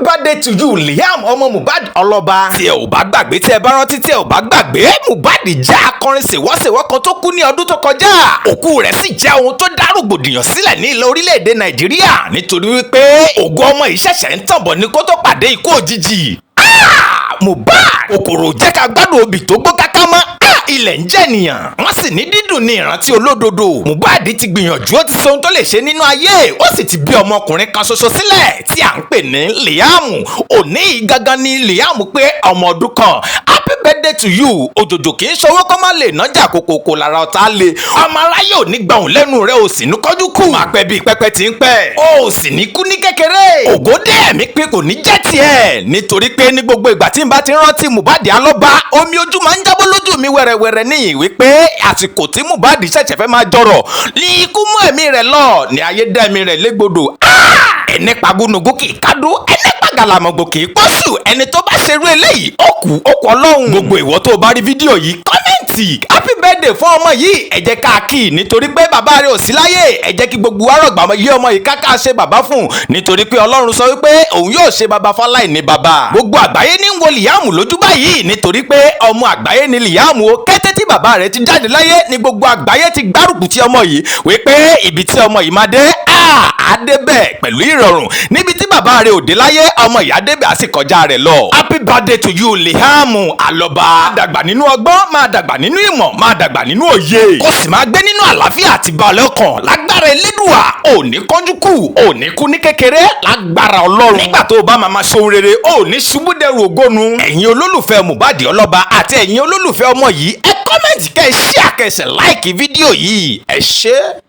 Birthday to you, Liam ọmọ Mohbad Ọlọ́ba. Tí ẹ ò bá gbàgbé, tí ẹ bá rántí, tí ẹ ò bá gbàgbé, Mohbad jẹ́ akọrin ṣèwọ́ṣèwọ́ kan tó kú ní ọdún tó kọjá. Òkú rẹ̀ sì jẹ́ ohun tó dá rògbòdìyàn sílẹ̀ ní ilẹ̀ orílẹ̀-èdè Nàìjíríà, nítorí wípé ògo ọmọ yìí ṣẹ̀ṣẹ̀ ń tàn bọ̀ ní kó tó pàdé ikú òjijì. Ah! Mohbad, kòkòrò jẹ́ ká gbádùn obì tó gbó káká mọ́. Ah! Ilẹ̀ ń jẹ́ ènìyàn, wọ́n sì ní dídùn ní ìrántí olódodo. Mohbad ti gbìyànjú, ó ti ṣe ohun tó lè ṣe nínú ayé, ó sì ti bí ọmọkùnrin kan ṣoṣo sílẹ̀ tí à ń pè ní Liam. Òní yìí gangan ni Liam pé ọmọ ọdún 1. Happy birthday to you. Òjòjò kì í ṣọwọ́ kọ́ má lè nájà, kòkòkò lára ọ̀tá le. Ọmọ aráyé ò ní gbọ̀hùn lẹ́nu rẹ̀, ò sì ní kọ́jú kù, máa pẹ́ bí pẹ́pẹ́ ti ń pẹ́, ó sì ní kú ní kékeré. Ògòdè ẹ̀mí pé kò ní jẹ́ tiẹ̀, nítorí pé ní gbogbo ìgbà tí n bá ti rántí Mohbad Alọ́ba, omi ojú máa ń jábọ́ lójú mi wẹ̀rẹ̀wẹ̀rẹ̀ ní ìwé pé àsìkò tí Mohbad ṣẹ̀ṣẹ̀ fẹ́ máa jọrọ̀ ní ikú mú ẹ̀mí rẹ̀ lọ, ní ayé dá ẹ̀mí rẹ̀ légbodò. Ẹni pagúnugún kì í kádó, ẹni pàgàlàmọ̀gbò kì í pọ́sù. Ẹni tó bá ṣerú eléyìí, ó kú, ó kú Ọlọ́run. Gbogbo ìwọ tó o bá rí fídíò yìí, comment happy birthday fún ọmọ yìí. Ẹ jẹ́ ká kí i, nítorí pé bàbá rẹ̀ ò sí láyé. Ẹ jẹ́ kí gbogbo wa rọ̀gbà yí ọmọ yìí ká ṣe bàbá fún, nítorí pé Ọlọ́run sọ wípé òun yóò ṣe bàbá fáláì ní bàbá. Gbogbo àgbáyé ní ń wo Liam lójú báyìí, nítorí pé ọmọ àgbáyé ni Liam o. Kété tí bàbá rẹ̀ ti jáde láyé ní gbogbo àgbáyé ti gbárùkù ti ọmọ yìí, wípé ibi tí ọmọ yìí máa dé, á débẹ̀ pẹ̀lú ìrọ̀rùn. Níbi tí bàbá rẹ̀ ò dé láyé, ọmọ ìyá débẹ̀, á sì kọjá rẹ̀ lọ. Happy birthday to you, Liam Alọba. Dàgbà nínú ọgbọ́n, máa dàgbà nínú ìmọ̀, máa dàgbà nínú òye, kó sì máa gbé nínú àlàáfíà àti balẹ̀ ọkàn. Lágbára Elédùà, ò ní kánjú kù, ò ní kú ní kékeré, lágbára Ọlọ́run. Nígbà tó o bá máa ṣe ohun rere, ò ní ṣubú dẹrù ògónu. Ẹ̀yin olólùfẹ́ Mohbad Ọlọ́ba àti ẹ̀yin olólùfẹ́ ọmọ yìí, ẹ comment, kẹ́ ẹ share, kẹ́ ẹ sì like fídíò yìí. Ẹ ṣé.